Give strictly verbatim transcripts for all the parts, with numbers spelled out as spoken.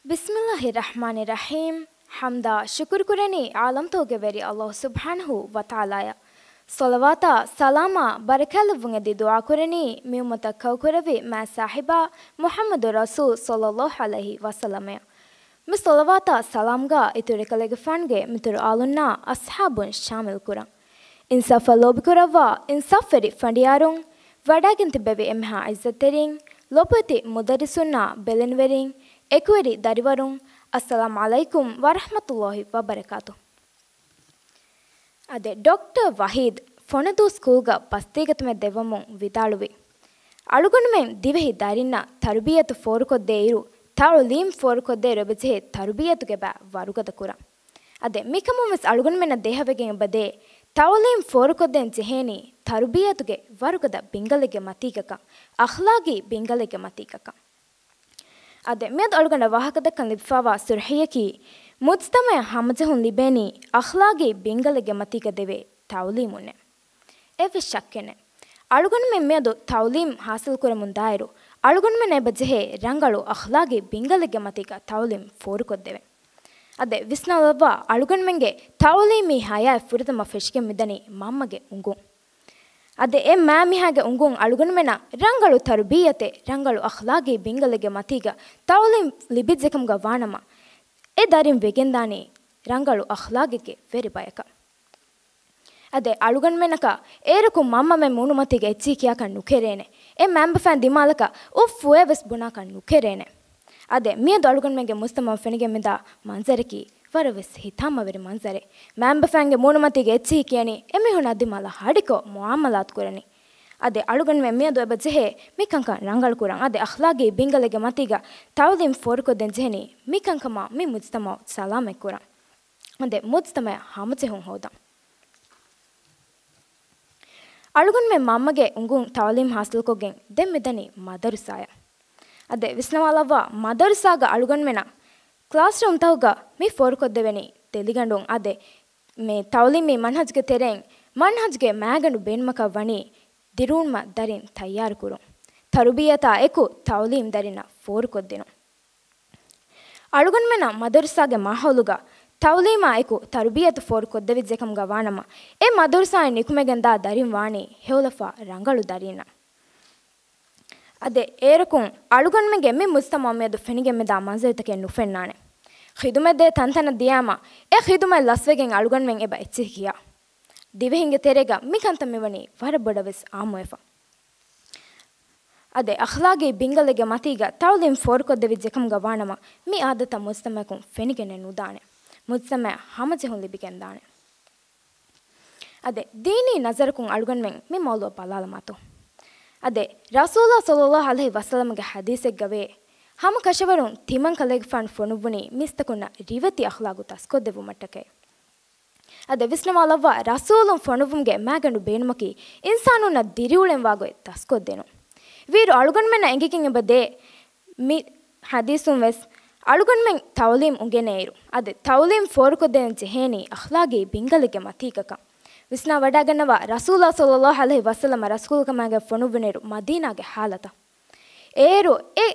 ބިސްމިއްލާހި ރަޙްމާނި ރަޙީމް. ޙަމްދާ ޝުކުރު ކުރަނީ ޢާލަމްތަކުގެ ވެރި ﷲ ސުބްޙާނަހޫ ވަތަޢާލާއަށް. ޞަލަވާތާ ސަލާމާ ބަރަކާތްލެއްވުން އެދި ދުޢާ ކުރަނީ މި އުއްމަތަށް ކައުކުރެއްވި މާތް ސާހިބާ މުޙައްމަދު ރަސޫލް ޞައްލައްލާހު ޢަލައިހި ވަސައްލަމައަށް. މި ޞަލަވާތާ ސަލާމްގާ އިތުރު އެކަލޭގެފާނުގެ މިތުރު އާލުންނާ އަޞްޙާބުން ޝާމިލް ކުރަން. އިންސާފަށް ލޯބިކުރައްވާ އިންސާފްވެރި ފަނޑިޔާރުން، ވަޑައިގެން ތިއްބެވި އެންމެހާ ޢިއްޒަތްތެރިން، ލޮބުވެތި މުދައްރިސުންނާ ބެލެނިވެރިން، އެކުވެރި ދަރިވަރުން، އައްސަލާމް ޢަލައިކުމް ވަރަޙްމަތުﷲ ވަބަރަކާތު. އާދެ، ޑޮކްޓަރ ވަޙީދު ފޮނަދޫ ސްކޫލްގަ ބަސްތީގަތުމެއް ދެއްވަމުން ވިދާޅުވި، އަޅުގަނޑުމެން ދިވެހި ދަރިންނަށް ތަރުބިއްޔަތު ފޯރުކޮށްދޭއިރު، ތަޢުލީމް ފޯރުކޮށްދޭއިރު އެބަޖެހޭ ތަރުބިއްޔަތުގެ ބައި ވަރުގަދަ ކުރަން. އާދެ، މިކަމުން ވެސް އަޅުގަނޑުމެންނަށް ދޭހަވެގެން އެބަދޭ، ތަޢުލީމް ފޯރުކޮށްދޭން ޖެހޭނީ ތަރުބިއްޔަތުގެ ވަރުގަދަ ބިންގަލެއްގެ މަތީގަކަން، އަޚްލާގީ ބިންގަލެއްގެ މަތީގަކަން. އާދެ، މިއަދު އަޅުގަނޑަށް ވާހަކަދައްކަން ލިބިފައިވާ ސުރުޚީއަކީ، މުޖްތަމަޢަށް ހަމަޖެހުން ލިބޭނީ އަޚްލާގީ ބިންގަލެއްގެ މަތީގަ ދެވޭ ތަޢުލީމުންނޭ. އެއްވެސް ޝައްކެއް ނެތް. އަޅުގަނޑުމެން މިއަދު ތަޢުލީމް ޙާޞިލް ކުރަމުން ދާއިރު، އަޅުގަނޑުމެންނަށް އެބަ ޖެހޭ ރަނގަޅު އަޚްލާގީ ބިންގަލެއްގެ މަތީގަ ތަޢުލީމް ފޯރުކޮށްދެވެން. އާދެ، ވިސްނާލައްވާ، އަޅުގަނޑުމެންގެ ތަޢުލީމީ ޙަޔާތް ފުރަތަމަ ފެށިގެން މިދަނީ މަންމަގެ އުނގުން. އާދެ، އެ މާމިހާގެ އުނގުން އަޅުގަނޑުމެންނަށް ރަނގަޅު ތަރުބިއްޔަތެއް، ރަނގަޅު އަޚްލާގީ ބިންގަލެއްގެ މަތީގަ ތަޢުލީމް ލިބިއްޖެކަމުގަ ވާނަމަ، އެ ދަރިން ވެގެންދާނީ ރަނގަޅު އަޚްލާގެއްގެ ވެރި ބަޔަކަށް. އާދެ، އަޅުގަނޑުމެންނަކަށް އޭރަކު މަންމަމެން މޫނުމަތީގަ އެއްޗިހި ކިޔާކަށް ނުކެރޭނެ. އެ މައިންބަފައިން ދިމާލަކަށް އުފް އޭ ވެސް ބުނާކަށް ނުކެރޭނެ. އާދެ، މިއަދު އަޅުގަނޑުމެންގެ މުޖްތަމަޢުން ފެނިގެން މިދާ މަންޒަރަކީ ވަރަށް ވެސް ހިތާމަވެރި މަންޒަރެއް. މައިންބަފައިންގެ މޫނުމަތީގަ އެއްޗިހި ކިޔަނީ އެމީހުންނާ ދިމާލަށް ހަޑިކޮށް މުޢާމަލާތު ކުރަނީ. އާދެ، އަޅުގަނޑުމެން މިއަދު އެބަ ޖެހޭ މި ކަންކަން ރަނގަޅު ކުރަން. އާދެ، އަޚްލާގީ ބިންގަލެއްގެ މަތީގަ ތަޢުލީމް ފޯރުކޮށްދޭން ޖެހެނީ މި ކަންކަމާ މި މުޖްތަމަޢު ސަލާމަތް ކުރަން. އާދެ، މުޖްތަމަޢަށް ހަމަޖެހުން ހޯދަން. އަޅުގަނޑުމެން މަންމަގެ އުނގުން ތަޢުލީމް ޙާޞިލްކޮށްގެން ދެން މިދަނީ މަދަރުސާއަށް. އާދެ، ވިސްނަވާލައްވާ، މަދަރުސާގަ އަޅުގަނޑުމެނަށް ކްލާސްރޫމްތަކުގަ މި ފޯރުކޮށްދެވެނީ ތެލިގަނޑުން. އާދެ، މި ތަޢުލީމީ މަންހަޖުގެ ތެރެއިން މަންހަޖުގެ މައިގަނޑު ބޭނުމަކަށް ވަނީ ދިރިއުޅުމަށް ދަރިން ތައްޔާރުކުރުން. ތަރުބިއްޔަތާ އެކު ތަޢުލީމް ދަރިންނަށް ފޯރުކޮށްދިނުން. އަޅުގަނޑުމެންނަށް މަދަރުސާގެ މާހައުލުގަ ތަޢުލީމާ އެކު ތަރުބިއްޔަތު ފޯރު ކޮށްދެވިއްޖެކަމުގަ ވާނަމަ، އެ މަދަރުސާއިން ނިކުމެގެން ދާ ދަރިން ވާނީ ހެޔޮލަފާ ރަނގަޅު ދަރީންނަށް. އަދި އޭރަކުން އަޅުގަނޑުމެންގެ މި މުޖްތަމަޢު މިއަދު ފެނިގެން މިދާ މަންޒަރުތަކެއް ނުފެންނާނެ. ޚިދުމަތް ދޭ ތަންތަނަށް ދިޔާމަ، އެ ޚިދުމަތް ލަސްވެގެން އަޅުގަނޑުމެން އެބަ އެއްޗިހި ކިޔާ. ދިވެހިންގެ ތެރޭގަ މި ކަންތައް މިވަނީ ވަރަށް ބޮޑަށް ވެސް އާއްމުވެފަ. އަދި އަޚްލާގީ ބިންގަލެއްގެ މަތީގަ ތަޢުލީމް ފޯރުކޮށްދެވިއްޖެކަމުގަ ވާނަމަ، މި އާދަތައް މުޖްތަމަޢަކުން ފެނިގެނެއް ނުދާނެ. މުޖްތަމަޢަށް ހަމަޖެހުން ލިބިގެންދާނެ. އަދި ދީނީ ނަޒަރަކުން އަޅުގަނޑުމެން މި މައުޟޫޢަށް ބަލާލަމާތޯ. އަދި ރަސޫލާ ޞައްލައްލާހު ޢަލައިހި ވަސައްލަމްގެ ޙަދީޘެއްގަވޭ، ހަމަ ކަށަވަރުން ތިމަން ކަލޭގެފާނު ފޮނުއްވުނީ މީސްތަކުންނަށް ރިވެތި އަޚްލާގު ދަސްކޮށްދެއްވުމަށްޓަކައި. އަދި ވިސްނަވާލައްވާ، ރަސޫލުން ފޮނުއްވުމުގެ މައިގަނޑު ބޭނުމަކީ އިންސާނުންނަށް ދިރިއުޅެންވާ ގޮތް ދަސްކޮށްދިނުން. ވީއިރު އަޅުގަނޑުމެންނަށް އެނގިގެން އެބަދޭ، މި ޙަދީޘުން ވެސް އަޅުގަނޑުމެން ތަޢުލީމް އުނގެނޭއިރު، އަދި ތަޢުލީމް ފޯރުކޮށްދޭން ޖެހޭނީ އަޚްލާގީ ބިންގަލެއްގެ މަތީގަކަން. ވިސްނާ ވަޑައިގަންނަވާ، ރަސޫލާ ޞައްލައްލާހު ޢަލައިހި ވަސައްލަމަ ރަސޫލުކަމާގެން ފޮނުއްވުނުއިރު މަދީނާގެ ޙާލަތަށް. އޭރު އެ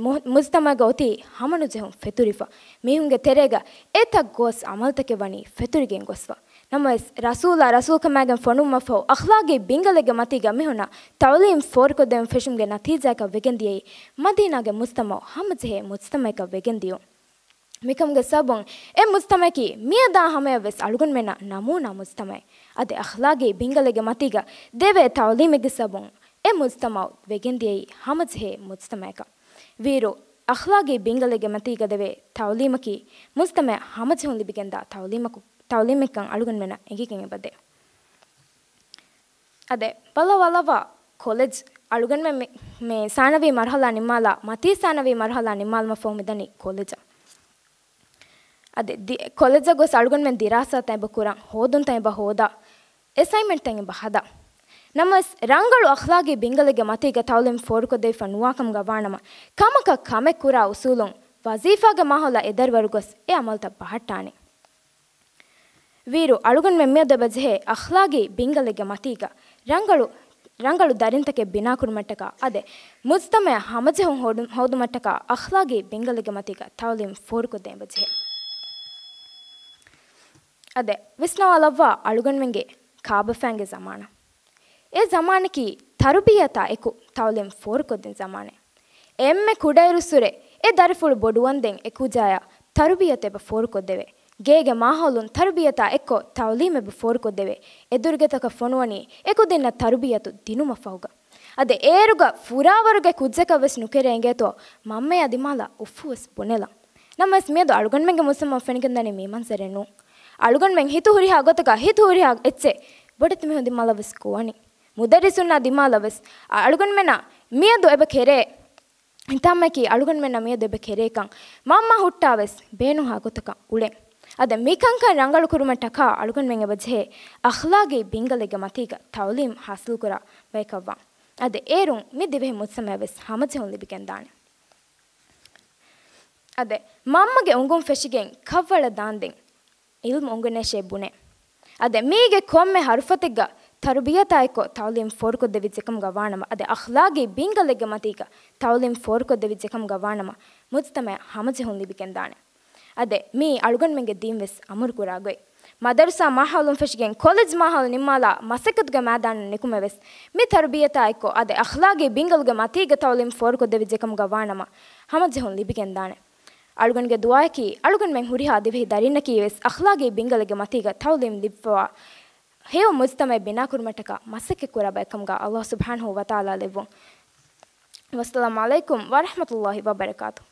މު-، މުޖްތަމަޢުގަ އޮތީ ހަމަނުޖެހުން ފެތުރިފަ. މީހުންގެ ތެރޭގަ އެތައް ގޯސް ޢަމަލުތަކެއް ވަނީ ފެތުރިގެން ގޮސްފަ. ނަމަވެސް، ރަސޫލާ ރަސޫލުކަމާގެން ފޮނުވުމަށްފަހު، އަޚްލާގީ ބިންގަލެއްގެ މަތީގަ މީހުންނަށް ތަޢުލީމް ފޯރުކޮށްދެވުން ފެށުމުގެ ނަތީޖާއަކަށް ވެގެންދިޔައީ، މަދީނާގެ މުޖްތަމަޢު ހަމަޖެހޭ މުޖްތަމަޢެއްގަ ވެގެންދިޔުން. މިކަމުގެ ސަބަބުން އެ މުޖްތަމަޢަކީ މިއަދާ ހަމަޔަށް ވެސް އަޅުގަނޑުމެންނަށް ނަމޫނާ މުޖްތަމަޢެއް. އަދި އަޚްލާގީ ބިންގަލެއްގެ މަތީގަ ދެވޭ ތަޢުލީމެއްގެ ސަބަބުން އެ މުޖްތަމަޢު ވެގެންދިޔައީ ހަމަޖެހޭ މުޖްތަމަޢެއްކަން. ވީއިރު، އަޚްލާގީ ބިންގަލެއްގެ މަތީގަ ދެވޭ ތަޢުލީމަކީ މުޖްތަމަޢަށް ހަމަޖެހުން ލިބިގެންދާ ތަޢުލީމަކު، ތަޢުލީމެއްކަން އަޅުގަނޑުމެންނަށް އެނގިގެން އެބަދޭ. އަދި ބަލަ ވަލަވާ ކޮލެޖް އަޅުގަނޑުމެން މި، މި ސާނަވީ މަރުޙަލާ ނިންމާލާ، މަތީ ސާނަވީ މަރުޙަލާ ނިންމާލުމަށްފަހު މިދަނީ ކޮލެޖަށް. އަދި ދި-، ކޮލެޖަށް ގޮސް އަޅުގަނޑުމެން ދިރާސާތައް އެބަ ކުރަން، ހޯދުންތައް އެބަ ހޯދާ، އެސައިންމެންޓްތައް އެބަ ހަދާ. ނަމަވެސް، ރަނގަޅު އަޚްލާގީ ބިންގަލެއްގެ މަތީގަ ތަޢުލީމް ފޯރުކޮށްދެވިފަ ނުވާކަމުގަ ވާނަމަ، ކަމަކަށް ކަމެއް ކުރާ އުސޫލުން، ވަޒީފާގެ މާހައުލަށް އެ ދަރިވަރު ގޮސް އެ ޢަމަލުތައް ބަހައްޓާނެ. ވީއިރު، އަޅުގަނޑުމެން މިއަދު އެބަޖެހޭ އަޚްލާގީ ބިންގަލެއްގެ މަތީގަ ރަނގަޅު ރަނގަޅު ދަރިންތަކެއް ބިނާކުރުމަށްޓަކާ އަދި މުޖްތަމަޢަށް ހަމަޖެހުން ހޯދު-، ހޯދުމަށްޓަކާ އަޚްލާގީ ބިންގަލެއްގެ މަތީގަ ތަޢުލީމް ފޯރުކޮށްދޭން ބަޖެހޭ. އަދި ވިސްނަވާލައްވާ އަޅުގަނޑުމެންގެ ކާބަފައިންގެ ޒަމާނަށް. އެ ޒަމާނަކީ ތަރުބިޔަތާ އެކު ތަޢުލީމް ފޯރުކޮށްދިން ޒަމާނެއް. އެންމެ ކުޑައިރުއްސުރެ އެ ދަރިފުޅު ބޮޑުވަންދެން އެކުއްޖާޔަށް ތަރުބިޔަތު އެބަ ފޯރުކޮށްދެވޭ. ގޭގެ މާހައުލުން ތަރުބިޔަތާ އެއްކޮށް ތަޢުލީމް އެބަ ފޯރުކޮށްދެވޭ. އެދުރުގެތަކަށް ފޮނުވަނީ އެކުދިންނަށް ތަރުބިޔަތު ދިނުމަށް ފަހުގަ. އަދި އޭރުގަ ފުރާވަރުގެ ކުއްޖަކަށް ވެސް ނުކެރޭ އިނގޭތޯ މަންމަޔާ ދިމާލަށް އުފު ވެސް ބުނެލަން. ނަމަވެސް މިއަދު އަޅުގަނޑުމެންގެ މުޖްތަމަޢަށް ފެނިގެންދަނީ މި މަންޒަރެއް ނޫން. އަޅުގަނޑުމެން ހިތު ހުރިހާ ގޮތަކަށް ހިތު ހުރިހާ އެއްޗެއް ބޮޑެތި މީހުން ދިމާލަށް ވެސް ގޮވަނީ. މުދައްރިސުންނާ ދިމާލަށް ވެސް އަ-، އަޅުގަނޑުމެންނަށް މިއަދު އެބަ ކެރޭ ހިތާމައަކީ އަޅުގަނޑުމެންނަށް މިއަދު އެބަ ކެރޭކަން މަންމަ ހުއްޓާ ވެސް ބޭނުންހާ ގޮތަކަށް އުޅެން. އަދި މިކަންކަން ރަނގަޅުކުރުމަށްޓަކާ އަޅުގަނޑުމެން އެބަ ޖެހޭ އަޚްލާގީ ބިންގަލެއްގެ މަތީގަ ތަޢުލީމް ހާސިލްކުރާ ބަޔަކަށްވާން. އަދި އޭރުން މި ދިވެހި މުޖްތަމަޢަށް ވެސް ހަމަޖެހުން ލިބިގެންދާނެ. އަދި މަންމަގެ އުނގުން ފެށިގެން ކަށްވަޅަށް ދާންދެން ޢިލްމު އުނގެނޭށޭ ބުނޭ. އަދި މީގެ ކޮންމެ ހަރުފަތެއްގަ ތަރުބިޔަތާ އެއްކޮށް ތަޢުލީމް ފޯރުކޮށްދެވިއްޖެކަމުގަ ވާނަމަ، އަދި އަޚްލާގީ ބިންގަލެއްގެ މަތީގަ ތަޢުލީމް ފޯރުކޮށްދެވިއްޖެކަމުގަ ވާނަމަ، މުޖްތަމަޢަށް ހަމަޖެހުން ލިބިގެންދާނެ. އަދި މީ އަޅުގަނޑުމެންގެ ދީން ވެސް އަމުރުކުރާ ގޮތް. މަދަރުސާ މާހައުލުން ފެށިގެން ކޮލެޖް މާހައުލު ނިންމާލާ މަސައްކަތުގެ މައިދާނަށް ނިކުމެވެސް، މި ތަރުބިޔަތާ އެއްކޮށް އަދި އަޚްލާގީ ބިންގަލުގެ މަތީގަ ތަޢުލީމް ފޯރުކޮށްދެވިއްޖެކަމުގަ ވާނަމަ، ހަމަޖެހުން ލިބިގެންދާނެ. އަޅުގަނޑުގެ ދުޢާއަކީ، އަޅުގަނޑުމެން ހުރިހާ ދިވެހި ދަރިންނަކީ ވެސް އަޚްލާގީ ބިންގަލެއްގެ މަތީގަ ތަޢުލީމް ލިބިފަވާ ހެޔޮ މުޖްތަމަޢެއް ބިނާކުރުމަށްޓަކާ މަސައްކަތްކުރާ ބަޔަކަމުގަ ﷲ ސުބްޙާނަހޫ ވަތަޢާލާ ލެއްވުން. ވައްސަލާމު ޢަލައިކުމް ވަރަޙްމަތުﷲ ވަބަރަކާތު.